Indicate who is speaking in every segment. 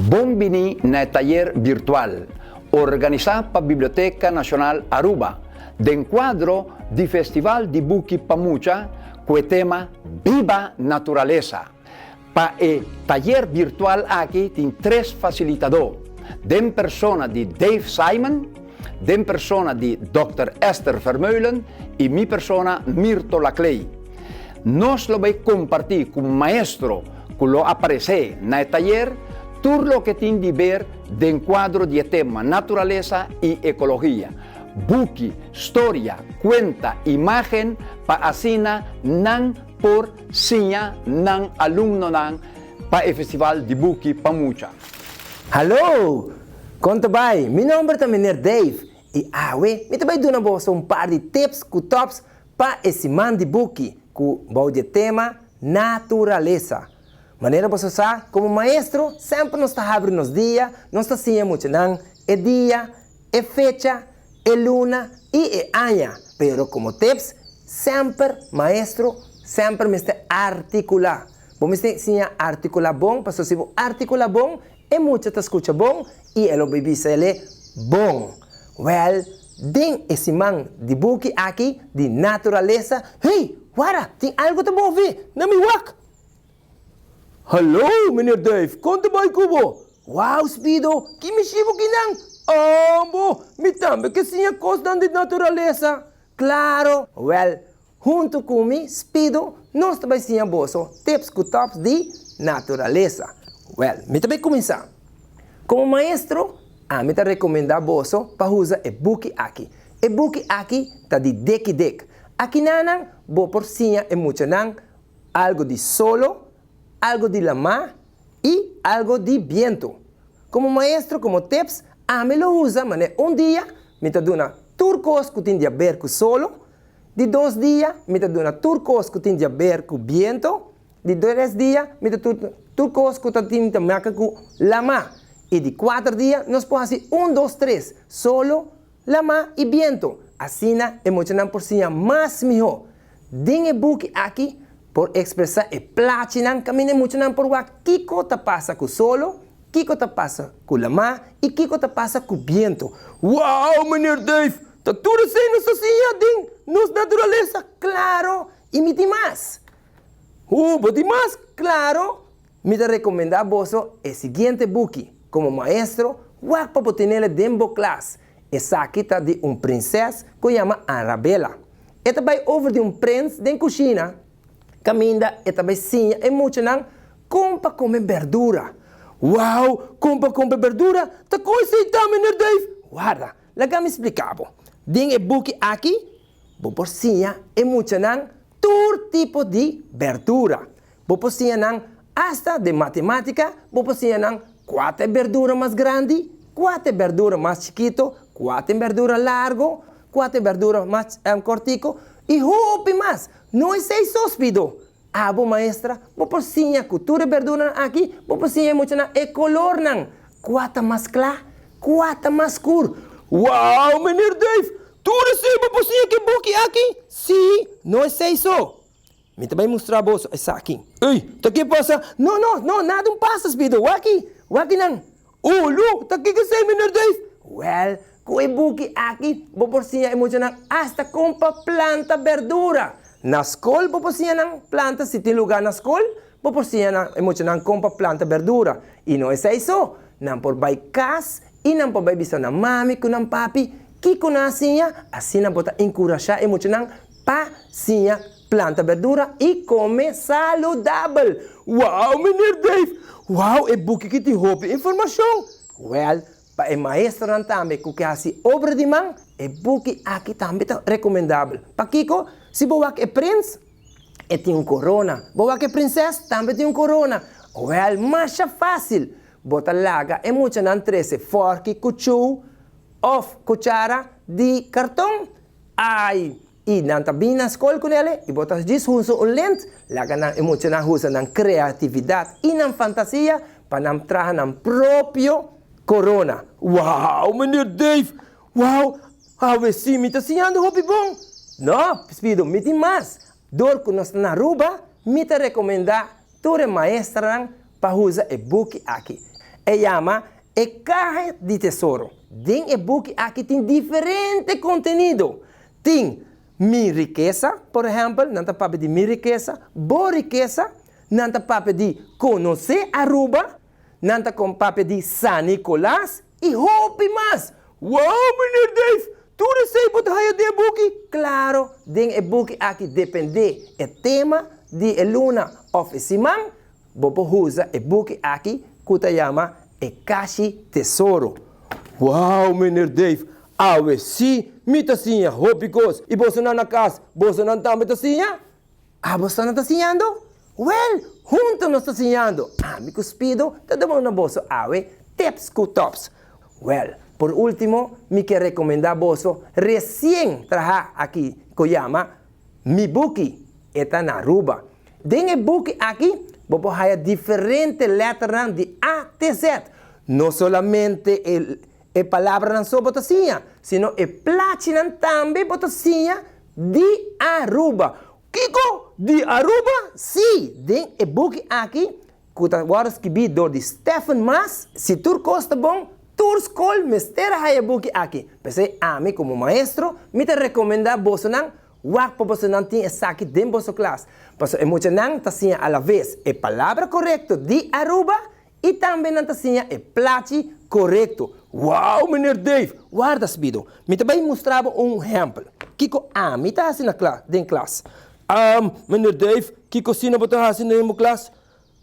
Speaker 1: Bon bini na e tayer virtual, organisá pa Biblioteca Nacional Aruba, den kuadro di Festival di Buki pa Mucha ku e tema Biba Naturalesa! Pa e tayer virtual aki tin tres fasilitadó, den persona di Dave Simon, den persona di dòkter Esther Vermeulen i mi persona Mirto Laclay. Nos lo bai kompartí ku maestro ku lo aparesé na e tayer tur loke tin di ber den kuadro di e tema naturalesa i ekologia, buki, storia, kuenta, imágen pa asina nan por siña nan alumnonan pa e festival di buki pa mucha.
Speaker 2: Hallo! Kon ta bai? Mi nomber ta Meneer Dave i awe mi ta bai duna boso un par di tips ku tops pa e siman di buki ku bou di e tema Naturalesa. Manera boso sa, komo maestro semper nos ta habri nos dia, nos ta siña muchanan e dia, e fecha, e luna i e aña. Pero komo tips, semper maestro semper mester artikulá. Bo mester siña artikulá bon, pasobra si bo artikulá bon, e mucha ta skucha bon i e lo bai bisa el'e bon. Wèl, den e siman di buki aki di naturalesa, hey, wara, tin algu ta move na mi wak! Hallo, meneer Duif, kon ta bai ku bo? Waw, Spido, ki mishi bo kinan? Ambo, mi tambe ke siña kosnan di naturalesa. Klaro! Wèl, huntu ku mi, Spido, nos ta bai siña boso tips ku tops di naturalesa. Wèl, mi ta bai kuminsá. Komo maestro, ami ta rekomendá boso pa usa e buki aki. E buki aki ta di Dikkie Dik. Akinanan bo por siña e muchanan algo di solo, algo di lamá i algo di bientu. Komo maestro, komo tips, ami lo usa manera un dia mi ta duna tur kos ku tin di aber ku solo, di dos dia mi ta duna tur kos ku tin di aber ku bientu, di tres dia mi ta tur kos ku ta tin ta maka ku lamá i di kuater dia nos por hasi un dos tres, solo, lamá i bientu. Asina e muchanan por siña mas mihó. Den e buki aki por ekspresá e plachinan kaminda e muchanan por wak kiko ta pasa ku solo, kiko ta pasa ku lamá i kiko ta pasa ku bientu. Wow, Meneer Dave! Ta tur esei nos ta siña den nos naturalesa? Klaro! I mi tin mas! Hu, bo tin mas? Klaro! Mi ta rekomendá boso e siguiente buki komo maestro, wak pa bo tenele den bo klas. Esaki ta di un prinses ku yama Arabella. E ta bai over di un prens den kushina kaminda e ta bai siña e muchanan kon pa kome berdura. Wow! Kon pa kome berdura? Ta kon esei ta, Meneer Dave? Warda, laga mi splika bo. Den e buki aki bo por siña e muchanan tur tipo di berdura. Bo por siña nan asta den matemátika, bo por siña nan kua ta e berdura mas grandi, kua ta e berdura mas chikito, kua ta e berdura largo, kua ta e berdura mas kòrtiku i hopi mas. No esei so, Spido. Abo maestra, bo por siña ku tur e berduranan aki, bo por siña e muchanan e kolornan, kua ta mas kla, kua ta mas skur. Wow, Meneer Dave! Tur esei bo por siña ku e buki aki? Sí, no esei so. Mi ta bai mustra boso esaki. Ey, ta ke pasa? No, no, no, nada un pasa, Spido. Wak-i, wak-i nan. Oh, lo, ta kiko esei, Meneer Dave? Wèl, ku e buki aki bo por siña e muchanan asta kon pa planta bèrdura. Na skol bo por siña nan planta, si tin lugá na skol, bo por siña nan e muchanan kon pa planta bèrdura. I no esei so, nan por bai kas i nan por bai bisa nan mami ku nan papi kiko nan a siña, asina bo ta enkurashá e muchanan Pa siña planta berdura i kome saludabel. Wow, Meneer Dave! Wow, e buki ki tin hopi informashon! Wèl, pa e maestronan tambe ku ke hasi obra di man, e buki aki tambe ta rekomendabel. Pakiko? Si bo wak e prins, e tin un korona. Bo wak e prinses, tambe tin un korona. Wèl, masha fásil! Bo ta laga e muchanan trese fòrki, kuchú òf kuchara di karton. Ai! I nan ta bin na skol ku nele i bo ta djis husa un lent, laga nan e muchanan husa nan kreatividat i nan fantasia pa nan traha nan propio korona. Wow, Meneer Dave! Wow! Awe sí mi ta siñando hopi bon! No, Spido, mi tin mas! Dor ku nos ta na Aruba, mi ta rekomendá tur e maestranan pa usa e buki aki. E yama E Kaha di Tesoro. Den e buki aki tin diferente kontenido. Tin Mi rikesa, por ehèmpel, nan ta papia di mi rikesa, bo rikesa, nan ta papia di konosé Aruba, nan ta papia di San Nicolas i hopi mas. Wow, meneer Dave, tur esei bo ta haya den e buki? Klaro, den e buki aki dependé e tema di e luna òf e siman, Bo por usa e buki aki ku ta yama E Kashi Tesoro. Wow, Meneer Dave, awe sí mi ta siña hopi kos! I bosonan na kas, bosonan tambe ta siña? Abosonan ta siñando? Wèl, huntu nos ta siñando! Ami ku Spido ta duna boso awe tips ku tops. Wèl, por último mi ke rekomendá boso resien traha aki ku yama Mi Buki, e ta na Aruba. Den e buki aki bo por haya diferente letternan di A te Z. No solamente e e palabranan so bo ta siña, sino e plachinan tambe bo ta siña di Aruba. Kiko? Di Aruba? Sí! Den e buki aki ku ta wòrdu skibí dor di Stephen Maas, si tur kos ta bon, tur skol mester a haya e buki aki. P'esei ami komo maestro mi ta rekomendá bosonan Wak pa bosonan tin esaki den boso klas, pasobra e muchanan ta siña alaves e palabra korekto di Aruba i tambe nan ta siña e plachi korekto. Wow, Meneer Dave! Warda, Spido, mi ta bai mustra bo un ehèmpel. Kiko ami ta hasi na klas, den klas? Umm, Meneer Dave, kiko asina bo ta hasi den bo klas?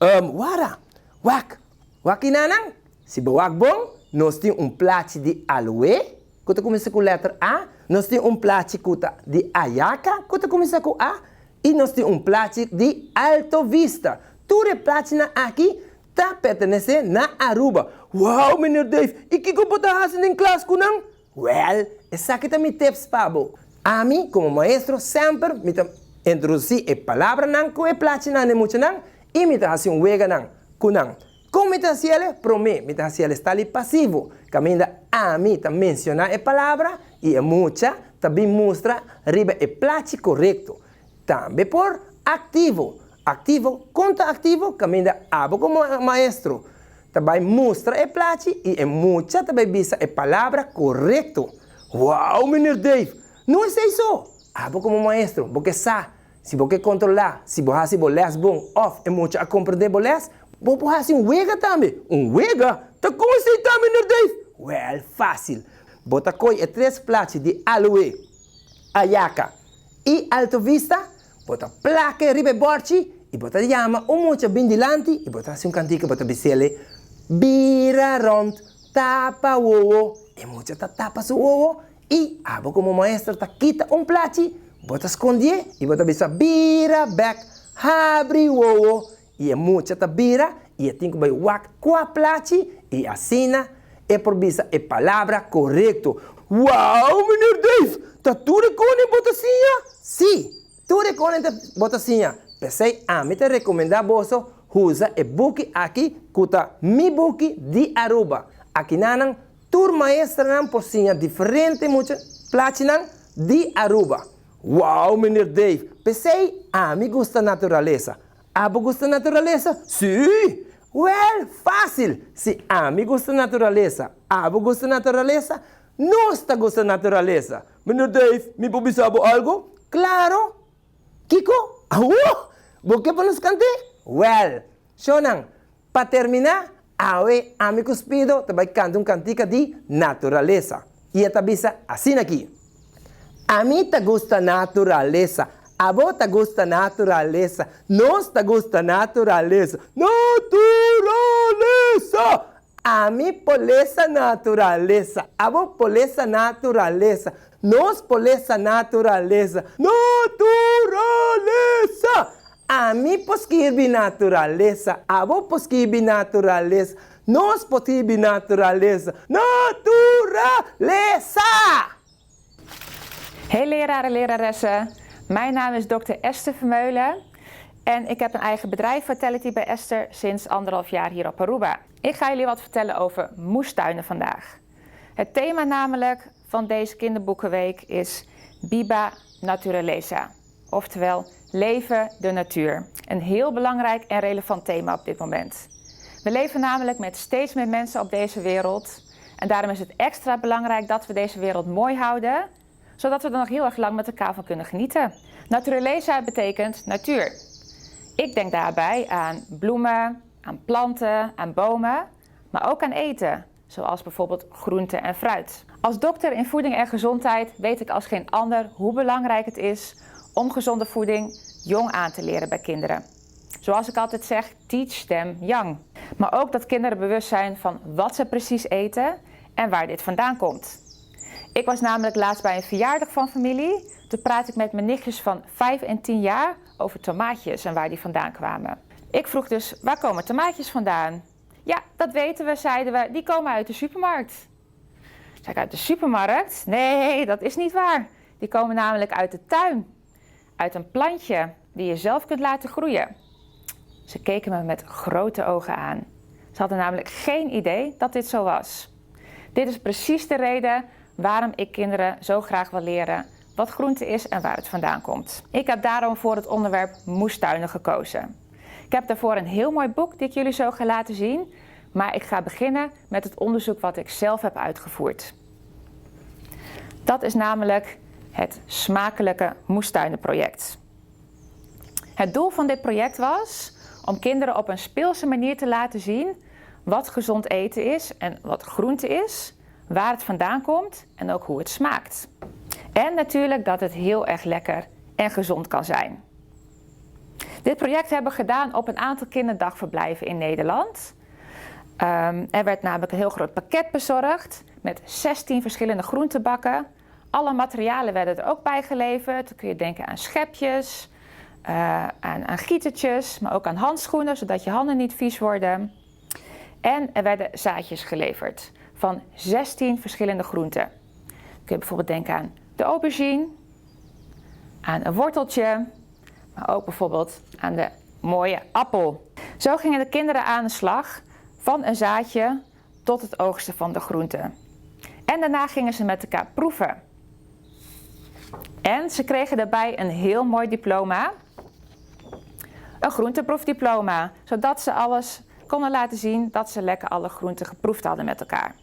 Speaker 2: Umm, warda! Wak! Wak kinanan? Si bo wak bon, nos tin un plachi di aloe ku ta kuminsá ku lèter A, nos tin un plachi ku ta di ayaka ku ta kuminsá ku A i nos tin un plachi di Alto Vista. Tur e plachinan aki ta pertenesé na Aruba. Wow, Meneer Dave, i kiko bo ta hasi den klas ku nan? Wèl, esaki ta mi tips pa bo. Ami, komo maestro, semper mi ta introdusí e palabranan ku e plachinan na e muchanan i mi ta hasi un weganan ku nan. Kon mi ta hasi el? Promé, mi ta hasi el estali pasivo, kaminda ami ta menshoná e palabra i e mucha ta bin mustra riba e plachi korekto. Tambe por aktivo. Aktivo, kon ta aktivo? Kaminda abo komo maestro ta bai mustra e plachi i e mucha ta bai bisa e palabra korekto. Wow, Meneer Dave! No esei so! Abo komo maestro bo ke sa Si bo ke kontrolá si bo hasi bo lès bon òf e mucha a komprendé bo lès, bo por hasi un wega tambe. Un wega? Ta kon esei ta, Meneer Dave? Wèl, fásil. Bo ta koi e tres plachi di Aloe, Ayaka i Alto Vista, bo ta plaka e riba e bòrchi i bo ta yama un mucha bin dilanti i bo ta hasi un kantika, bo ta bis'el, Bira rònt, tapa wowo. E mucha ta tapa su wowo I abo komo maestro ta kita un plachi, bo ta skondié i bo ta bisa bira bèk, habri wowo i e mucha ta bira i e tin ku bai wak kua plachi i asina e por bisa e palabra korekto. Wow, Meneer Dave, ta tur e kone bo ta siña? Sí, tur e kone bo ta siña. P'esei ami ta rekomendá boso usa e buki aki ku ta Mi Buki di Aruba. Akinanan Tur maestranan por siña diferente mucha plachinan di Aruba. Wow, Meneer Dave, p'esei ami gusta naturalesa. Abo gusta naturalesa? Sí! Wel, fácil! Si ami gusta naturalesa, abo gusta naturalesa, nos ta gusta naturalesa. Meneer Dave, mi por bisa bo algo? Claro! Kiko? Awor! Bo ke pa nos kant'é? Wel, Shownan, pa terminá, awe ami ku Spido ta bai kanta un kantika di naturalesa. I e ta bisa asin'aki, Ami ta gusta naturalesa, abo ta gusta naturalesa, nos ta gusta naturalesa, naturalesa! Ami por lesa naturalesa, abo por lesa naturalesa, nos por lesa naturalesa, naturalesa! Ami por skirbi naturalesa, abo por skirbi naturalesa, nos por skirbi naturalesa, naturalesa!
Speaker 3: Hey leraren en leraressen, mijn naam is dokter Esther Vermeulen en ik heb een eigen bedrijf Vitality by Esther sinds anderhalf jaar hier op Aruba. Ik ga jullie wat vertellen over moestuinen vandaag. Het thema namelijk van deze kinderboekenweek is Biba Naturaleza, oftewel leven de natuur. Een heel belangrijk en relevant thema op dit moment. We leven namelijk met steeds meer mensen op deze wereld en daarom is het extra belangrijk dat we deze wereld mooi houden, zodat we er nog heel erg lang met elkaar van kunnen genieten. Naturaleza betekent natuur. Ik denk daarbij aan bloemen, aan planten, aan bomen, maar ook aan eten, zoals bijvoorbeeld groente en fruit. Als dokter in voeding en gezondheid weet ik als geen ander hoe belangrijk het is om gezonde voeding jong aan te leren bij kinderen. Zoals ik altijd zeg, teach them young. Maar ook dat kinderen bewust zijn van wat ze precies eten en waar dit vandaan komt. Ik was namelijk laatst bij een verjaardag van familie. Toen praatte ik met mijn nichtjes van 5 en 10 jaar over tomaatjes en waar die vandaan kwamen. Ik vroeg dus, waar komen tomaatjes vandaan? Ja, dat weten we, zeiden we, die komen uit de supermarkt. Zei ik, uit de supermarkt? Nee, dat is niet waar. Die komen namelijk uit de tuin. Uit een plantje die je zelf kunt laten groeien. Ze keken me met grote ogen aan. Ze hadden namelijk geen idee dat dit zo was. Dit is precies de reden waarom ik kinderen zo graag wil leren wat groente is en waar het vandaan komt. Ik heb daarom voor het onderwerp moestuinen gekozen. Ik heb daarvoor een heel mooi boek die ik jullie zo ga laten zien. Maar ik ga beginnen met het onderzoek wat ik zelf heb uitgevoerd. Dat is namelijk het smakelijke moestuinenproject. Het doel van dit project was om kinderen op een speelse manier te laten zien wat gezond eten is en wat groente is, waar het vandaan komt en ook hoe het smaakt. En natuurlijk dat het heel erg lekker en gezond kan zijn. Dit project hebben we gedaan op een aantal kinderdagverblijven in Nederland. Er werd namelijk een heel groot pakket bezorgd met 16 verschillende groentebakken. Alle materialen werden er ook bij geleverd. Dan kun je denken aan schepjes, aan gietertjes, maar ook aan handschoenen, zodat je handen niet vies worden. En er werden zaadjes geleverd van 16 verschillende groenten. Dan kun je bijvoorbeeld denken aan de aubergine, aan een worteltje, maar ook bijvoorbeeld aan de mooie appel. Zo gingen de kinderen aan de slag van een zaadje tot het oogsten van de groenten. En daarna gingen ze met elkaar proeven. En ze kregen daarbij een heel mooi diploma. Een groenteproefdiploma, zodat ze alles konden laten zien dat ze lekker alle groenten geproefd hadden met elkaar.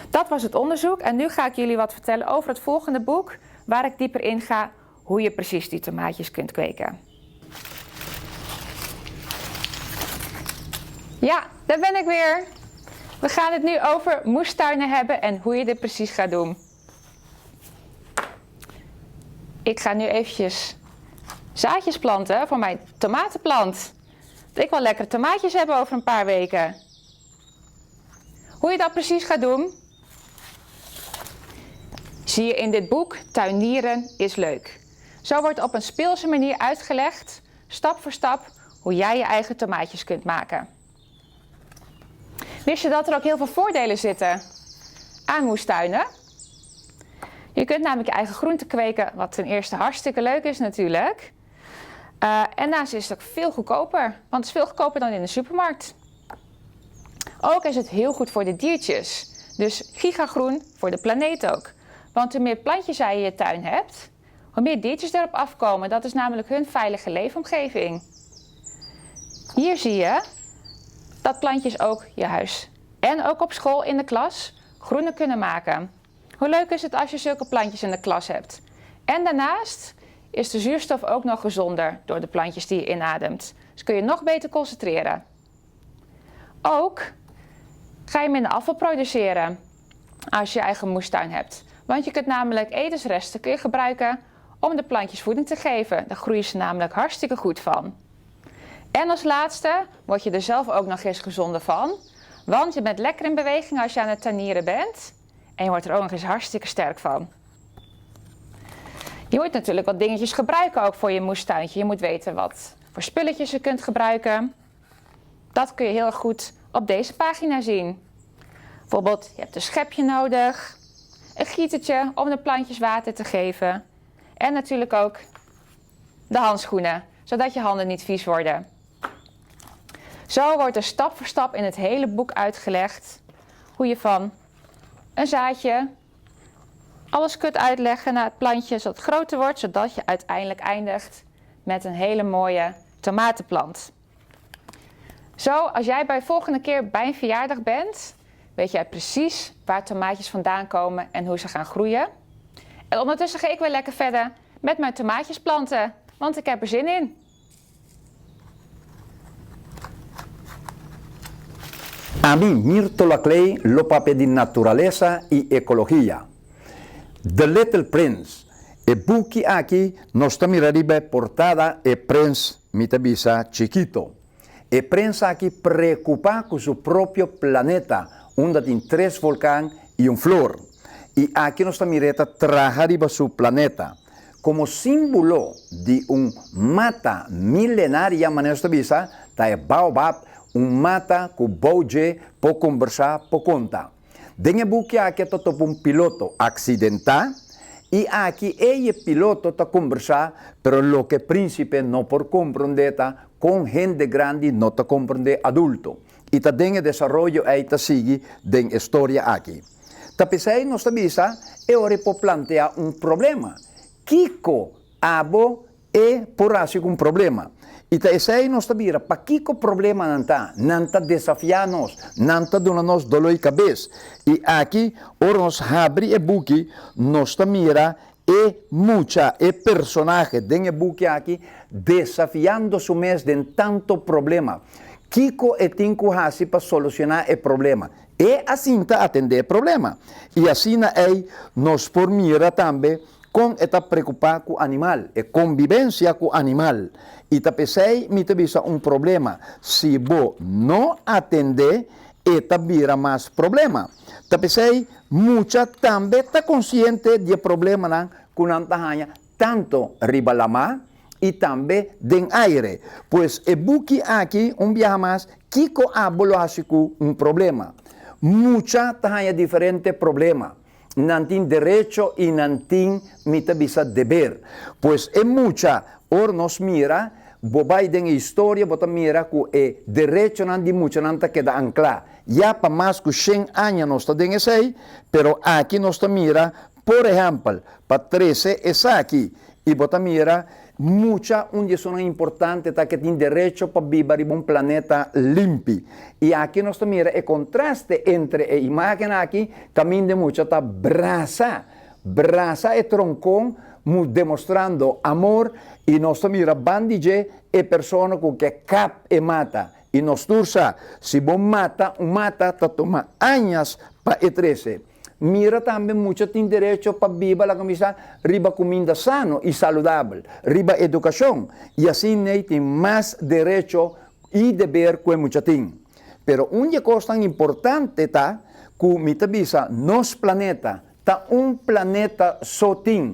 Speaker 3: Dat was het onderzoek en nu ga ik jullie wat vertellen over het volgende boek, waar ik dieper in ga hoe je precies die tomaatjes kunt kweken. Ja, daar ben ik weer. We gaan het nu over moestuinen hebben en hoe je dit precies gaat doen. Ik ga nu eventjes zaadjes planten voor mijn tomatenplant. Want ik wil lekkere tomaatjes hebben over een paar weken. Hoe je dat precies gaat doen, zie je in dit boek Tuinieren is leuk. Zo wordt op een speelse manier uitgelegd, stap voor stap, hoe jij je eigen tomaatjes kunt maken. Wist je dat er ook heel veel voordelen zitten aan moestuinen? Je kunt namelijk je eigen groenten kweken, wat ten eerste hartstikke leuk is natuurlijk. En daarnaast is het ook veel goedkoper, want het is veel goedkoper dan in de supermarkt. Ook is het heel goed voor de diertjes. Dus gigagroen voor de planeet ook. Want hoe meer plantjes jij in je tuin hebt, hoe meer diertjes erop afkomen. Dat is namelijk hun veilige leefomgeving. Hier zie je dat plantjes ook je huis en ook op school in de klas groener kunnen maken. Hoe leuk is het als je zulke plantjes in de klas hebt? En daarnaast is de zuurstof ook nog gezonder door de plantjes die je inademt. Dus kun je nog beter concentreren. Ook ga je minder afval produceren als je je eigen moestuin hebt. Want je kunt namelijk etensresten gebruiken om de plantjes voeding te geven. Daar groeien ze namelijk hartstikke goed van. En als laatste word je er zelf ook nog eens gezonder van. Want je bent lekker in beweging als je aan het tuinieren bent. En je wordt er ook nog eens hartstikke sterk van. Je moet natuurlijk wat dingetjes gebruiken ook voor je moestuintje. Je moet weten wat voor spulletjes je kunt gebruiken. Dat kun je heel goed op deze pagina zien. Bijvoorbeeld, je hebt een schepje nodig, een gietertje om de plantjes water te geven. En natuurlijk ook de handschoenen, zodat je handen niet vies worden. Zo wordt er stap voor stap in het hele boek uitgelegd hoe je van een zaadje alles kunt uitleggen naar het plantje zodat het groter wordt, zodat je uiteindelijk eindigt met een hele mooie tomatenplant. Zo, als jij bij volgende keer bij een verjaardag bent, weet jij precies waar tomaatjes vandaan komen en hoe ze gaan groeien. En ondertussen ga ik weer lekker verder met mijn tomaatjes planten, want ik heb er zin in.
Speaker 1: Ami, Mirto Laclay, lo papia di naturalesa y ecologia. The Little Prince, E buki aki nos ta mira riba e portada e prens, mi ta bisa, chikito. E prens aki preocupa cu su propio planeta unda tin tres volcan y un flor. Y aki nos ta mira e ta traha riba su planeta. Como simbulo di un mata milenaria manera nos ta bisa, ta e baobab, un mata cu bou dje por combersa, por conta. Den e buki aki a ta topa un piloto aksidentá i aki ei e piloto ta kombersá, pero loke e prínsipe no por komprondé ta kon hende grandi no ta komprondé adulto. I ta den e desaroyo ei ta sigui den e storia aki. Ta p'esei nos ta bisa e ora e por planteá un problema. Kiko abo E por hasi ku un problema. I ta esei nos ta bira. Pakiko problemanan ta? Nan ta desafiá nos. Nan ta duna nos doló i kabes. I aki, ora nos habri e buki, nos ta mira e mucha, e personahe den e buki aki, desafiando su mes den tanto problema. Kiko e tin ku hasi pa solusioná e problema? E a sinta atendé e problema. I asina ei nos por mira tambe Kon e ta preokupá ku animal, e konbibensia ku animal. I ta p'esei mi ta bisa un problema, si bo no atendé, e ta bira mas problema. Ta p'esei mucha tambe ta konsiente di e problemanan ku nan ta haña tanto riba lamá i tambe den aire. Pues e buki aki, un biaha mas, Kiko abo lo hasi ku un problema? Mucha ta haña diferente problema. Nan tin derecho y nan tin, mi ta bisa, deber. Pues e mucha, ora nos mira, bo bay den e historia, bo ta mira cu e derechonan di muchanan ta keda ancla. Ya pa mas cu shen aña nos ta den esey, pero aki nos ta mira, por ehempel, pa trece esaki, y bo ta mira, Mucha un di esunnan importante ta ke tin derecho pa biba riba un planeta limpi. I aki nos ta mira e kontraste entre e imágen aki kaminda e mucha ta brasa, brasa e tronkon mu demostrando amor i nos ta mira ban di dje e persona ku ke kap e mata. I nos tur sa, si bo mata un mata ta tuma añas pa e trese. Mira tambe mucha tin derecho pa biba laga mi sa riba kuminda sano i saludabel, riba edukashon, i asin ei tin mas derecho i deber ku e mucha tin. Pero un di e kosnan importante ta ku mi ta bisa nos planeta ta un planeta so tin.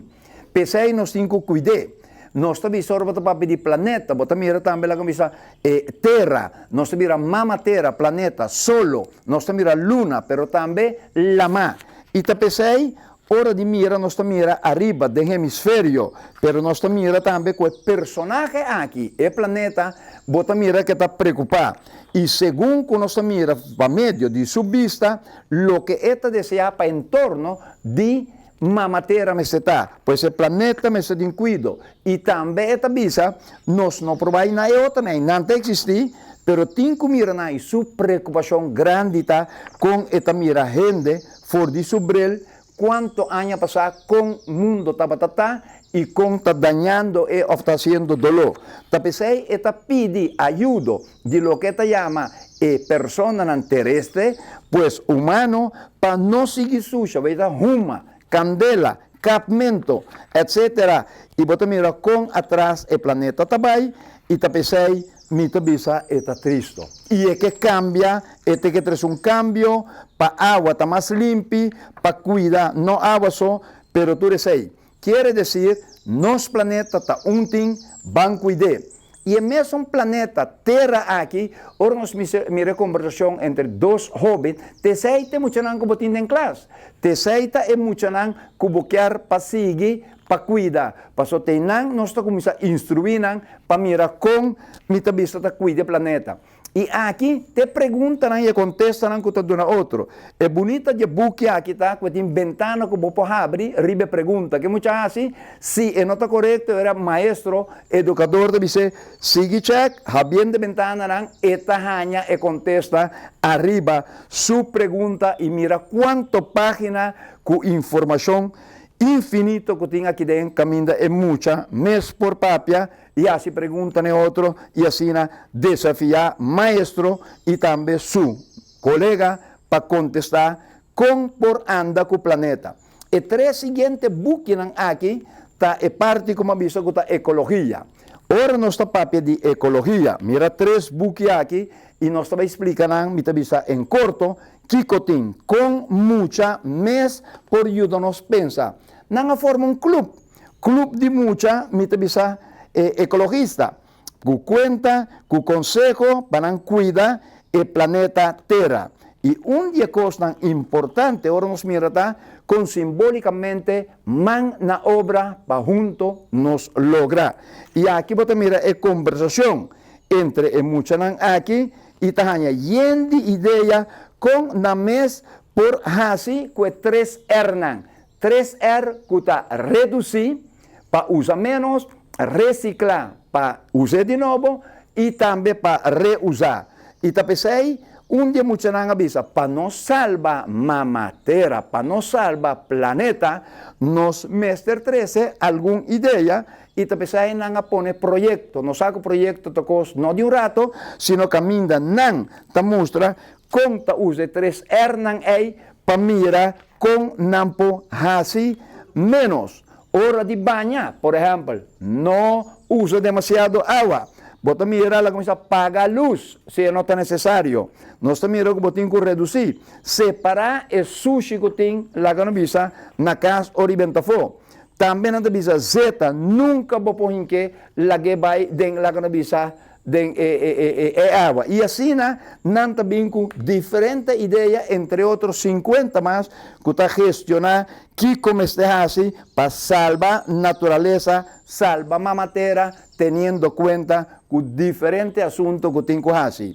Speaker 1: P'esei nos tin ku kuid'é. Nos ta bisa ora bo ta papia di planeta, bo ta mira tambe laga bisa e tera, nos ta mira mama tera, planeta, solo, nos ta mira luna, pero tambe lamá. I ta p'esei ora di mira nos ta mira ariba den hemisferio, pero nos ta mira tambe ku e personahe aki, e planeta, bo ta mira ke ta preokupá. I segun ku nos ta mira pa medio di su bista loke e ta deseá pa entorno di Mama Tera mester ta, pues e planeta mester tin kuido. I tambe e ta bisa, nos no por bai na e otronan, einan ta eksistí, pero tin ku mira nan i su preokupashon grandi ta kon e ta mira hende for di su bril kuantu aña pasá kon mundo tabata ta i kon ta dañando e òf ta hasiendo doló. Ta p'esei e ta pidi ayudo di loke e ta yama e personanan terestre, pues humano, pa no sigui susha, bo ta huma, kandela, kapmento, etcetera, i bo ta mira kon atras e planeta ta bai, i ta p'esei mi ta bisa e ta tristo. I e ke kambia, e te ke trese un kambio pa awa ta mas limpi, pa kuida no awa so, pero tur esei. Kiere decir, nos planeta ta un tin, ban cuid'é. I e mesun planeta, Tera aki, ora nos mira e conversacion entre dos hoben, t'esey ta e muchanan cu bo tin den klas. T'esey ta e muchanan cu bo kier pa sigui, pa cuida. Pasobra t'einan nos ta cuminsa instrui nan pa mira con mi ta bisa ta cuida e planeta. I aki ta e preguntanan i e kontestanan ku ta duna otro. E bunita di e buki aki ta ku e tin bentana ku bo por habri riba e pregunta ke mucha hasi. Si e no ta korekto era maestro, edukador ta bis'é, sigui chèk, habiendo e bentananan e ta haña e kontesta ariba su pregunta i mira kuantu página ku informashon infinito ku tin aki den kaminda e mucha mes por papia i hasi pregunta na e otro i asina desafiá maestro i tambe su kolega pa kontestá kon por anda ku planeta. E tres siguiente bukinan aki ta e parti ku mi a bisa ku ta ekologia. Ora nos ta papia di ekologia, mira tres buki aki i nos ta bai splika nan, mi ta bisa en korto, kiko tin, kon mucha mes por yuda nos pensa. Nan a forma un klup. Club di mucha mi ta bisa e ecologista cu cuenta cu conseho pa nan cuida e planeta Tera. Y un di e cosnan importante ora nos mira ta con simbolicamente man na obra pa hunto nos logra. Y aki bo ta mira e conversacion entre e muchanan aki y ta haña yen di idea con nan mes por haci cu e tres R'nan. Tres R ku ta redusí, pa usa ménos, resiklá pa us'é di nobo i tambe pa reusá. I ta p'esei un di e muchanan a bisa, pa nos salba Mama Tera, pa nos salba planeta, nos mester trese algun idea i ta p'esei nan a pone proyekto. Nos sa ku proyekto ta kos no di un rato, sino kaminda nan ta mustra kon ta usa e tres R'nan ei pa mira Kon nan por hasi ménos? Ora di baña, por ehèmpel, no usa demasiado awa. Bo ta mira la kuminsá paga lus si e no ta nesesario. Nos ta mira ku bo tin ku redusí. Separá e sushi ku tin, laga no bisa, na kas o riba entafó. Tambe nan ta bisa zeta, nunka bo por hink'é lag'é bai den, laga no bisa, den e awa. I asina nan ta bin ku diferente idea, entre otro sinkuenta mas, ku ta gestioná kiko mester hasi pa salba naturalesa, salba Mama Tera, teniendo kuenta ku diferente asunto ku tin ku hasi.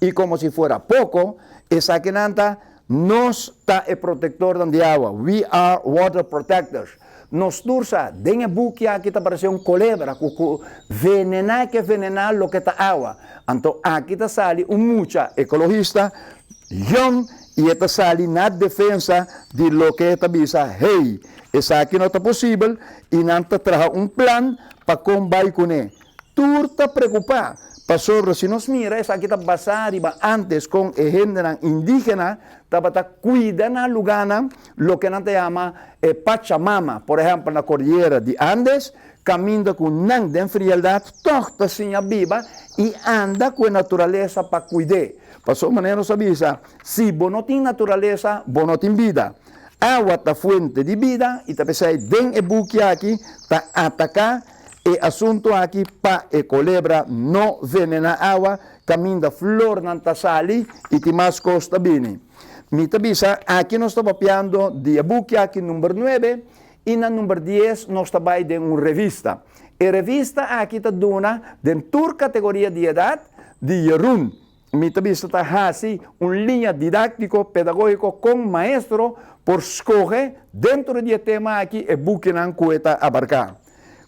Speaker 1: I komo si fuera poko, esakinan ta Nos ta e protektornan di awa, We are water protectors. Nos tur sa, den e buki aki ta parece un colebra cu cu venena ke venena loke ta awa. Anto aki ta sali un mucha ecologista yong y e ta sali na defensa di loke e ta bisa, hey, esaki no ta posibel y nan ta traha un plan pa con bay cune. Tur ta preocupa, pasobra si nos mira esaki ta basa riba antes con e hendenan indigena tabata cuida nan luganan, loke nan ta yama e Pachamama, por ehempel na Cordillera di Andes, caminda cu nan den frialdad tog ta siña biba y anda cu e naturalesa pa cuid'é. Pasobra manera nos a bisa, si bo no tin naturalesa, bo no tin bida. Awa ta fuente di bida y ta p'esei den e buki aki ta ataca E asuntu aki pa e kolebra no venená awa kaminda flornan ta sali i tin mas kos ta bini. Mi ta bisa aki nos ta papiando di e buki aki number nuebe i na number dies nos ta bai den un revista. E revista aki ta duna den tur kategoria di edat di Jeroen. Mi ta bisa ta hasi un liña didáktiko, pedagógiko kon maestro por skohe dentro di e tema aki e bukinan ku e ta abarká.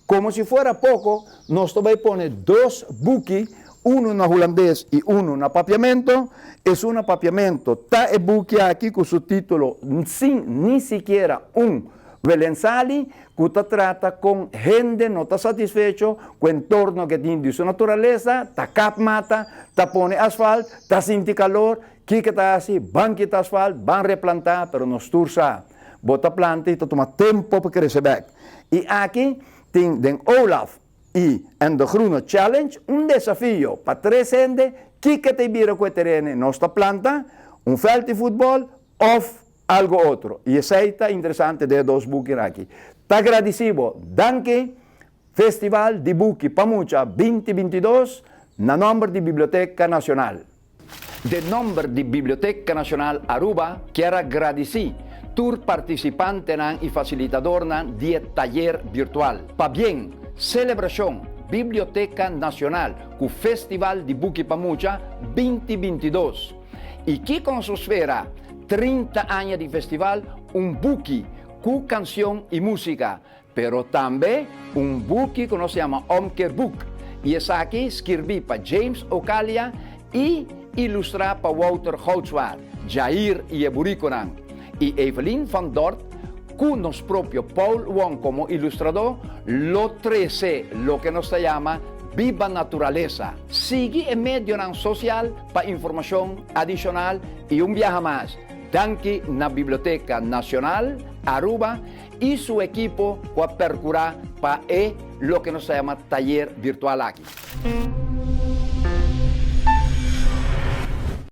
Speaker 1: Komo si fuera poko, nos ta bai pone dos buki, unu na hulandes i unu na papiamento. Esun na papiamento ta e buki aki ku su título Sin ni sikiera un welensali, ku ta trata kon hende no ta satisfecho ku entorno ke tin di su naturalesa, ta kap mata, ta pone asfalt, ta sinti kalor, kiko ta hasi? Ban kita asfalt, ban replantá, pero nos tur sa, bo ta planta i ta tuma tempo pa krese bèk. I aki tin den Olaf i en de Groene Challenge un desafio pa tres hende, kiko ta e bira ku e terene nos ta planta, un vèlt di futbòl òf Algo otro. Y esey ta interesante den e dos bukinan aki. Ta gradici bo. Danki Festival di Buki pa Mucha 2022 na nomber di Biblioteca Nacional. Den nomber di Biblioteca Nacional Aruba kier a gradici tur participantenan y facilitadornan di e tayer virtual. Pabien! Celebracion! Biblioteca Nacional cu Festival di Buki pa Mucha 2022. Y kico nos ta spera? 30 aña di festival, un buki cu cancion y musica, pero tambe un buki cu nos ta yama Omkeerboek. Y esaki skirbi pa James Ocalia y ilustra pa Wouter Goudswaard, Jair y e buriconan. Y Evelien van Dort, cu nos propio Paul Wong como ilustrador, lo trece loke nos ta yama Biba Naturalesa. Sigui e medionan social pa informacion adicional y un biaha mas, danki na Biblioteca Nacional Aruba y su ekipo cu a percura pa e loke nos ta yama tayer virtual aki.